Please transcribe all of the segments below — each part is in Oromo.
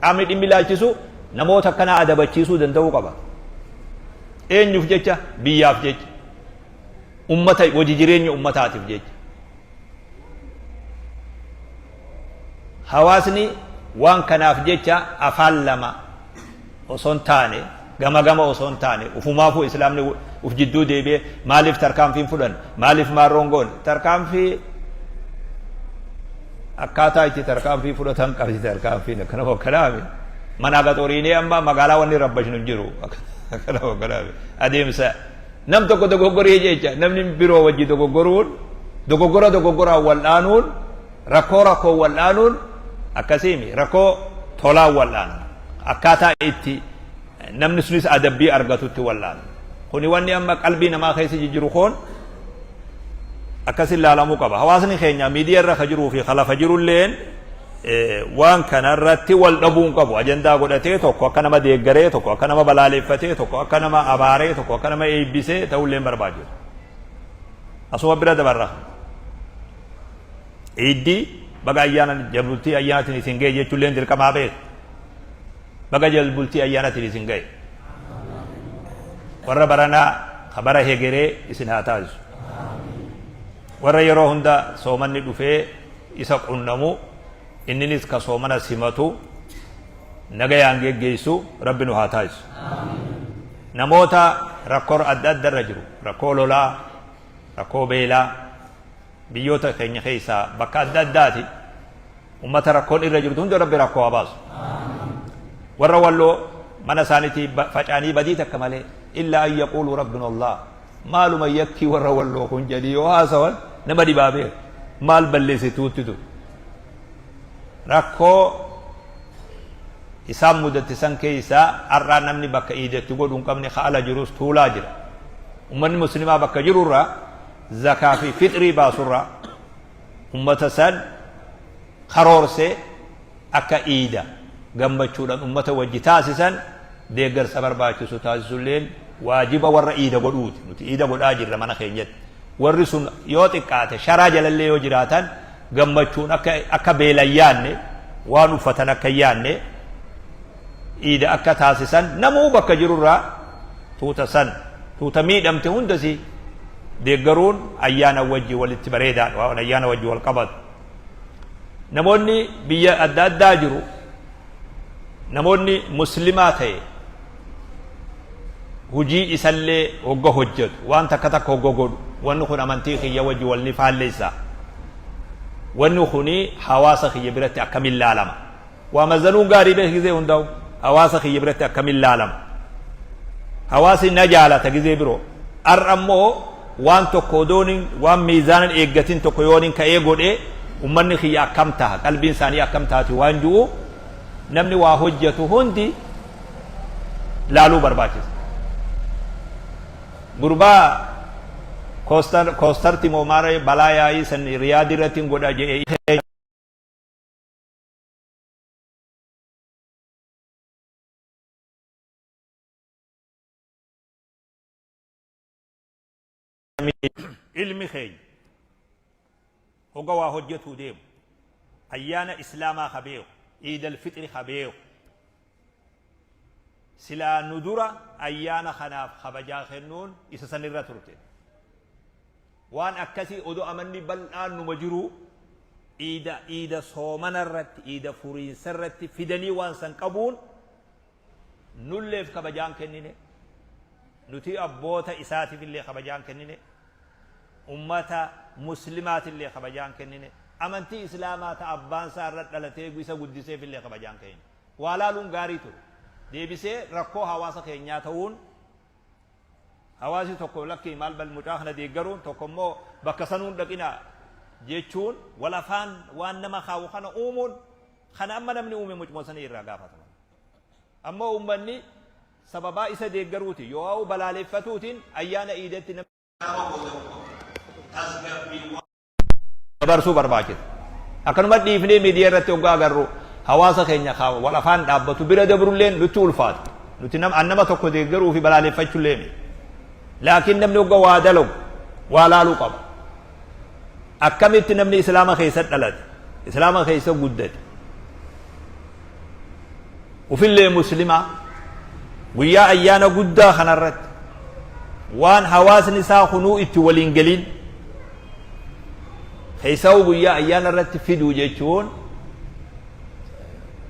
Qaamni dhimmi ilaalchisu namoota akkanaa adabachiisuu danda'uu qaba. Eenyuuf jecha? Biyyaaf jecha. Ummata wajji jireenya ummataatiif jecha. Hawaasni waan kanaaf jecha afaan lama osoo hin taane gama gama osoo hin taane ufumaafuu islaamni uf jidduu deebi'ee maaliif tarkaanfii hin fudhanne maaliif maarroon goone tarkaanfii akkaataa itti tarkaanfii fudhatan qabdi tarkaanfiin akkana hokkanaami manaa gaxoriinee amma magaalaa wanni rabbashnu hin jiru akkana hokkanaami adeemsa nam tokko dogoggoree jecha namni biroo wajji dogoggoruun dogoggora dogoggoraan wal'aanuun rakkoo rakkoo wal'aanuun akkasiimi rakkoo tolaan wal'aanama akkaataa itti namni sunis adabbii argatutti wal'aanama kuni wanni amma qalbii namaa keessa jijjiru koon akkasin laalamuu qaba hawaasni keenya miidiyaa irra ka jiruu fi ka lafa jirulleen waan kana irratti wal dhabuu hin qabu ajandaa godhatee tokko akka nama deeggaree tokko akka nama balaaleffatee tokko akka nama abaaree tokko akka nama eebbisee ta'ullee hin barbaachisu asuma bira dabarra Iiddii baga ayyaana jalbultii ayyaanatiin isin ga'e jechuulleen dirqamaa beeku. Baga jalbultii ayyaanatiin isin ga'e. Warra baranaa ka bara hegeree isin haa taasisu. Warra yeroo hunda soomanni dhufee isa qunnamu inninis ka soomana simatu nagayaan geggeessu Rabbi nu haa taasisu. Namoota rakkoo adda adda irra jiru rakkoo lolaa, rakkoo beelaa, Biyyoota keenya keessaa bakka adda addaati ummata rakkoon irra jirtu hunda Rabbi rakkoo haa baasu. Warra Walloo mana isaaniitii faca'anii badii takka malee illaa an yaquulu rabbuna Allah maaluma yakkii warra Walloo kun jedhii yoo haasawan nama dhibaa beeku maal balleessituutti tu rakkoo isaan mudatte san keessaa har'aa namni bakka iidatti godhu hin qabne ka ala jirus tuulaa jira. Ummanni muslimaa bakka jirurraa zakaa fi fixrii baasurraa ummata san karoorsee akka iida gammachuudhaan ummata wajji taasisan deeggarsa barbaachisu taasisulleen waajiba warra iida godhuuti. Nuti iida godhaa jirra mana keenyatti. Warri sun yoo xiqqaate sharaa jalallee yoo jiraatan gammachuun akka akka beela hin yaanne waan uffatan akka hin yaanne iida akka taasisan namuu bakka jirurraa tuuta san tuuta miidhamte hundasi deeggaruun ayyaana wajji walitti bareedaadha waan ayyaana wajji wal qabatu. Namoonni biyya adda addaa jiru namoonni muslimaa ta'e hujii isallee hogga hojjetu waan takka takka hogga godhu wanni kun amantii kiyya wajji wal ni faallessa wanni kuni hawaasa kiyya biratti akkamiin laalama Waa mazanuun gaarii beeki gizee hundaa'u hawaasa kiyya biratti akkamiin laalama. Hawaasni na jaalata gizee biroo. Har'a immoo waan tokko odoonin waan miizaanan eeggatin tokko yoonin ka'ee godhe ummanni kiyya akkam taha qalbiin isaanii akkam taati waan ju'u namni waa hojjetu hundi laaluu barbaachisa. Gurbaa koostar koostarti moo maara balaa yaa'ii san riyaadii irratti hin godha jedhee Ilmi keenya hogga waa hojjetuu deemu ayyaana islaamaa ka beeku iidal fixri ka beeku silaa nu dura ayyaana kanaaf kabajaa kennuun isa sanirra turte. Waan akkasii odoo amanni bal'aan numa jiruu iida iida soomana irratti iida furiinsa irratti fidanii waan san qabuun nulleef kabajaan kennine nuti abboota isaatiif illee kabajaan kennine ummata muslimaatillee kabajaan kennine amantii islaamaa ta abbaan isaa irra dhalatee isa guddiseef illee kabajaan kennine waa laaluun gaarii ture deebisee rakkoo hawaasa keenyaa ta'uun Hawaasni tokko lakkii maal bal mucaa kana deeggaruun tokko immoo bakka sanuu hin dhaqinaa jechuun wal afaan waan nama kaawu kana uumuun kana amma namni uume mucuma sanii irraa gaafatama. Ammoo uummanni sababaa isa deeggaruutiin yoo balaaleffatuutiin ayyaana iidatti nama qoodamu qabu. Tasgabbii dabarsuu barbaachisa. Akkanuma dhiifnee miidiyaa irratti hoggaa agarru hawaasa keenya ka wal afaan dhaabbatu bira dabrulleen nutti ulfaata. Nuti nama an nama tokko deeggaruu fi balaaleffachullee miti. Laakiin namni hogga waa dalagu waa laaluu qaba. Akkamitti namni islaama keessa dhalate, islaama keessa guddate. Ufillee muslimaa guyyaa ayyaana guddaa kanarratti waan hawaasni isaa kunuu itti waliin galiin keessaa'uu guyyaa ayyaana irratti fiduu jechuun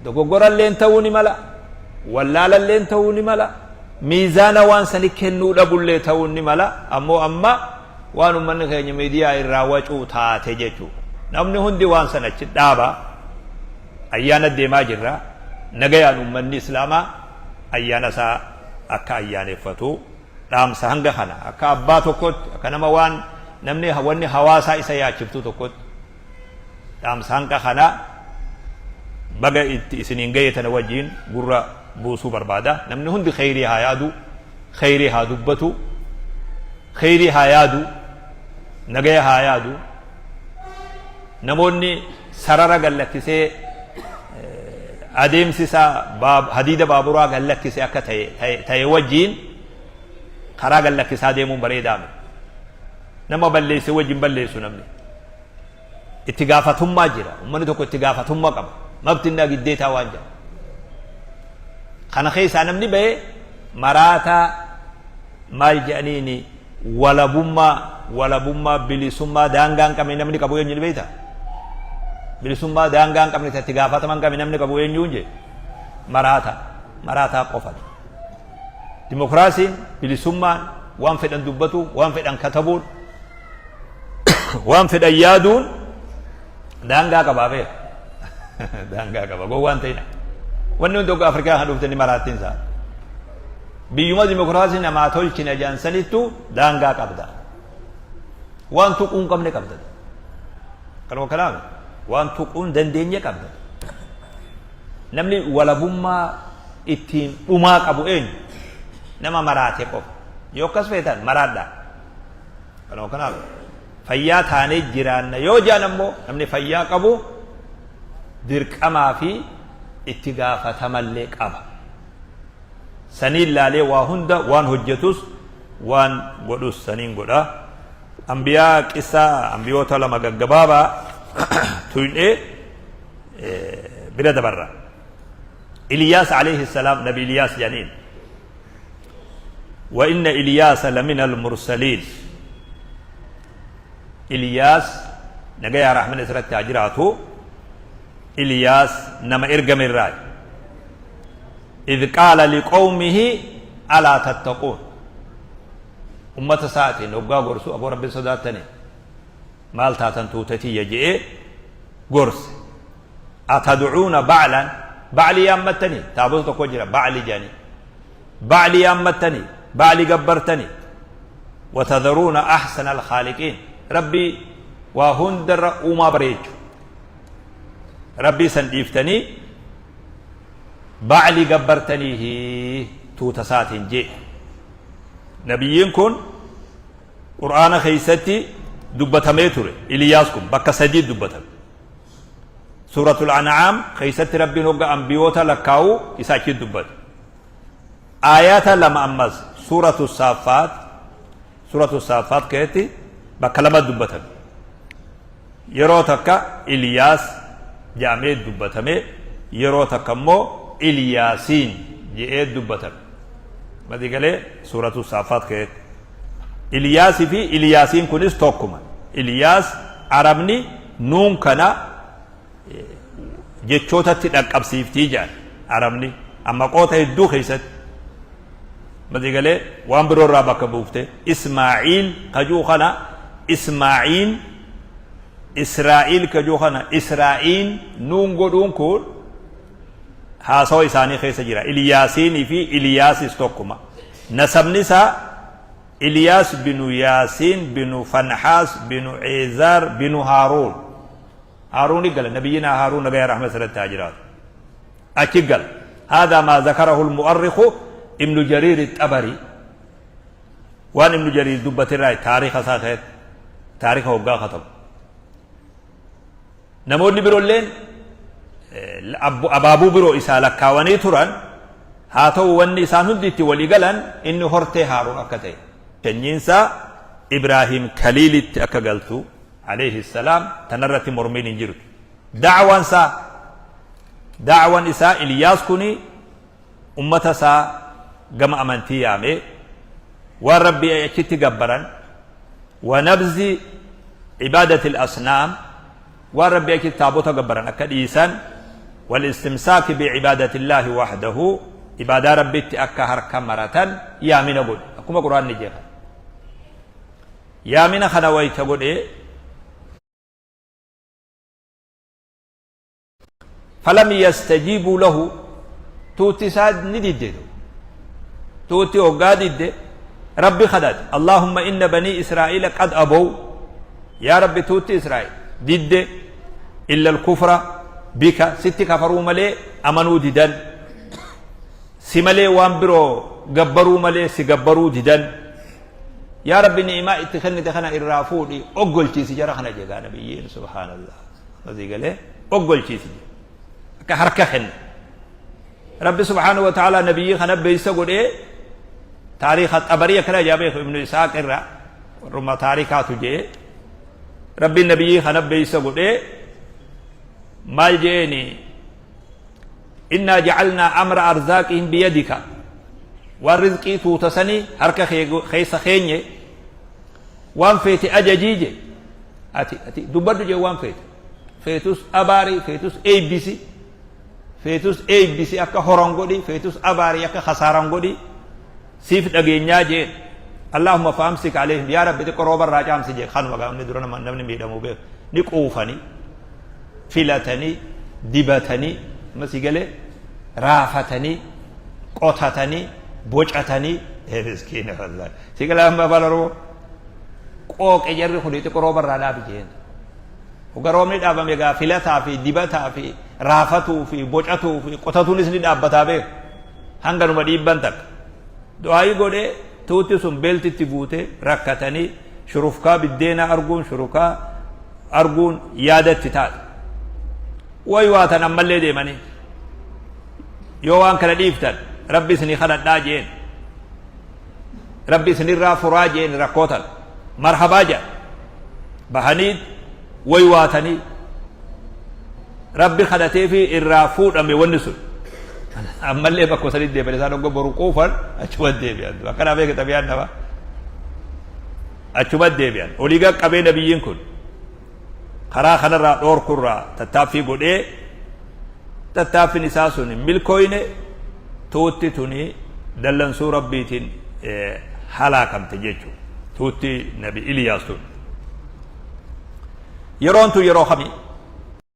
dogoggoralleen ta'uu ni mala, wallaalalleen ta'uu ni mala, miizaana waan sani kennuu dhabullee ta'uu ni mala. Ammoo amma waan ummanni keenya miidiyaa irraa wacuu taate jechuudha. Namni hundi waan sana achi dhaaba. Ayyaana deemaa jirra. Nagayaan ummanni Islaamaa ayyaana isaa akka ayyaaneffatu dhaamsa hanga kana akka abbaa tokkotti, akka nama waan namni wanni hawaasaa isa yaachiftu tokkotti dhaamsa hanga kana baga itti isiniin gahe tana wajjiin gurra buusuu barbaada. Namni hundi kheyrii haa yaadu, kheyrii haa dubbatu, kheyrii haa yaadu, nagaya haa yaadu. Namoonni sarara gallakkisee adeemsi isaa hadiida baaburaa gallakkise akka ta'e wajjiin karaa gallakkisaa deemuun bareedaa miti. Nama balleesse wajjin balleessu namni. Itti gaafatummaa jira. Uummanni tokko itti gaafatummaa qaba. Mabtinnaa giddeetaa waan jedhu. Kana keessaa namni ba'e maraataa maal jedhaniini walabummaa walabummaa bilisummaa daangaa hin qabne namni qabu eenyu ni beektaa? Bilisummaa daangaa hin qabne itti gaafatama hin qabne namni qabu eenyuun jee maraataa maraataa qofatu. Dimokiraasiin bilisummaan waan fedhan dubbatu, waan fedhan katabuun, waan fedhan yaaduun daangaa qabaa beeka. Daangaa qaba gowwaan ta'ina. Wanni hundi hogga Afrikaa kan dhufte ni maraattiin isaa. Biyyuma dimokiraasii namaa tolchina jedhan sanittu daangaa qabda. Waan tuquu hin qabne qabda. Kanuma kanaaf waan tuquu hin dandeenye qabda. Namni walabummaa ittiin dhumaa qabu eenyu? Nama maraate qofa. Yoo akkas feetan maraadhaa. Kanuma kanaaf fayyaa taanee jiraanna yoo jedhan ammoo namni fayyaa qabu dirqamaa fi itti gaafatamallee qaba. Saniin laalee waa hunda waan hojjetus waan godhus saniin godha. Ambiyaa qissaa ambiyoota lama gaggabaabaa tuynee bira dabarra. Iliyaas alayhi salaam, nabi Iliyaas jedhaniin. Wa inna Iliyaasa lamina al-mursaliin. Iliyaas nagayaa rahman isirratti haa jiraatu. Iliyaas nama ergame irraa. Idh qaala liqawmihi alaa tattaquun. Ummata isaatiin hoggaa gorsu, aboo rabbiin sodaattanii maal taatan tuuta tiyya je'ee gorse. Atad'uuna ba'lan, ba'li yaammattanii, taabota tokko jira ba'li jedhanii, ba'li yaammattanii, ba'li gabbartanii, watadharuuna ahsana alkhaaliqiin, rabbii waa hundarra uumaa bareechu rabbii san dhiiftanii ba'li gabbartaniihi tuuta isaatiin jee. Nabiyyiin kun Qur'aana keessatti dubbatamee ture. Iliyaas kun bakka sadii dubbatame. Suuratul An'aam keessatti Rabbiin hogga ambiyoota lakkaa'u isa achi dubbate. Aayata lama ammas Suuratu Saaffaat, Suuratu Saaffaat keessatti bakka lama dubbatame. Yeroo takka Iliyaas jedhamee dubbatame, yeroo takka immoo Iliyaasiin jedhee dubbatame. Madii galee Suuratu Saaffaat keessatti. Iliyaasii fi Iliyaasiin kunis tokkuma. Iliyaas Arabni nuun kana jechootatti dhaqqabsiiftii jedhan Arabni amma qoota hedduu keessatti. Madii galee waan biroo irraa bakka buufte. Ismaa'iil kajuu kana Ismaa'iin, Israa'iil kajuu kana Israa'iin nuun godhuun kun haasawa isaanii keessa jira. Iliyaasiinii fi Iliyaasis tokkuma. Nasabni isaa Iliyaas binu Yaasiin binu Fanhaas binu Eezaar binu Haaruun. Haaruuni gala, nabiyyinaa Haaruun nagaya rahmata irratti haa jiraatu. Achi gala. Haadaa maa zakarahu al-mu'arrikhu Ibnu Jariir Xabarii. Waan Ibnu Jariir dubbate irraa taariika isaa keessatti taariika hoggaa katabu. Namoonni biroolleen abaabuu biroo isaa lakkaawanii turan, haa ta'u wanni isaan hundi itti walii galan inni hortee Haaruun akka ta'e. Sanyiinsaa Ibraahiim Kaliilitti akka galtu alayhi salaam tanarratti mormiin hin jirtu. Da'waan isaa da'wan isaa Iliyaas kuni Ummata isaa gama amantii yaamee waan Rabbii achitti gabbaran wa nabzi cibaadati al-asnaam waan Rabbii achitti taabota gabbaran akka dhiisan wal istimsaaki bi'ibaadati Illaahi wahdahu ibaadaa Rabbitti akka harka maratan yaamina godhe akkuma Qur'aanni jedha. Yaamina kana wayta godhe Falam yastajiibuu lahu tuutti isaa ni didde tuutti hoggaa didde Rabbi kadhate Allaahumma inna banii Israa'iila qad abow yaa Rabbi tuutti Israa'il didde illa al-kufra bika sitti kafaruu malee amanuu didan si malee waan biroo gabbaruu malee si gabbaruu didan yaa Rabbi ni'imaa itti kennite kana irraa fuudhi oggolchiisi jara kana jedhaa nabiyyiin subhaanallah Asii galee oggolchiisi jedhe. Akka harka kenne. Rabbi subhaanahu wa ta'ala nabiyyii kana beeysa godhee taariika xabarii akkana jaa beeku ibnu Isaaq irra warruma taarikaatu jee Rabbiin nabiyyii kana beeysa godhee maal jeeni innaa jacalnaa amra arzaaqihim biyadika waan rizqii tuuta sanii harka keessa keenye waan feete ajajii je Ati ati dubbadhu jee waan feete. Feetus abaari, feetus eebbisi, feetus eebbisi akka horan godhi, feetus abaari akka khasaaran godhi, siif dhageenyaa jeen. Allahumma fa'amsik alayhim yaa Rabbi xiqqoo rooba irraa caamsi jee kanuma gaa inni dura nama namni miidhamu beeku. Ni quufanii, filatanii, dibatanii, amma si galee raafatanii, qotatanii, bocatanii, ee miskiina wallahi. Si galee amma afaan Oromoo. Qooqe jarri kuni xiqqoo rooba irraa dhaabi jeen. Hogga roobni dhaabame egaa filataa fi dibataa fi raafatuu fi bocatuu fi qotatuunis ni dhaabbataa beeku. Hanganuma dhiibban takka. Du'aayii godhee tuutti sun beeltitti buute rakkatanii shurufkaa biddeenaa arguun shurukaa arguun yaadatti taate. Way waatan ammallee deemanii. Yoo waan kana dhiiftan rabbi isinii kadhadhaa jeen. Rabbi isinirraa furaa jeen rakkoo tana. Marhabaa jedhan. Bahanii waywaatanii Rabbi kadhateefi irraa fuudhame wanni sun. Ammallee bakka sanitti deebi'an isaan hogga boru quufan achumatti deebi'an. Akkanaa beeka xabiyaan namaa. Achumatti deebi'an. Olii qaqqabee nabiyyiin kun karaa kanarraa dhoorkurraa tattaaffii godhee Tattaaffin isaa sun hin milkooyne, tuutti tuni dallansuu Rabbiitiin halaakamte jechu. Tuutti Nabi Iliyaas tun. Yeroon tun yeroo kami?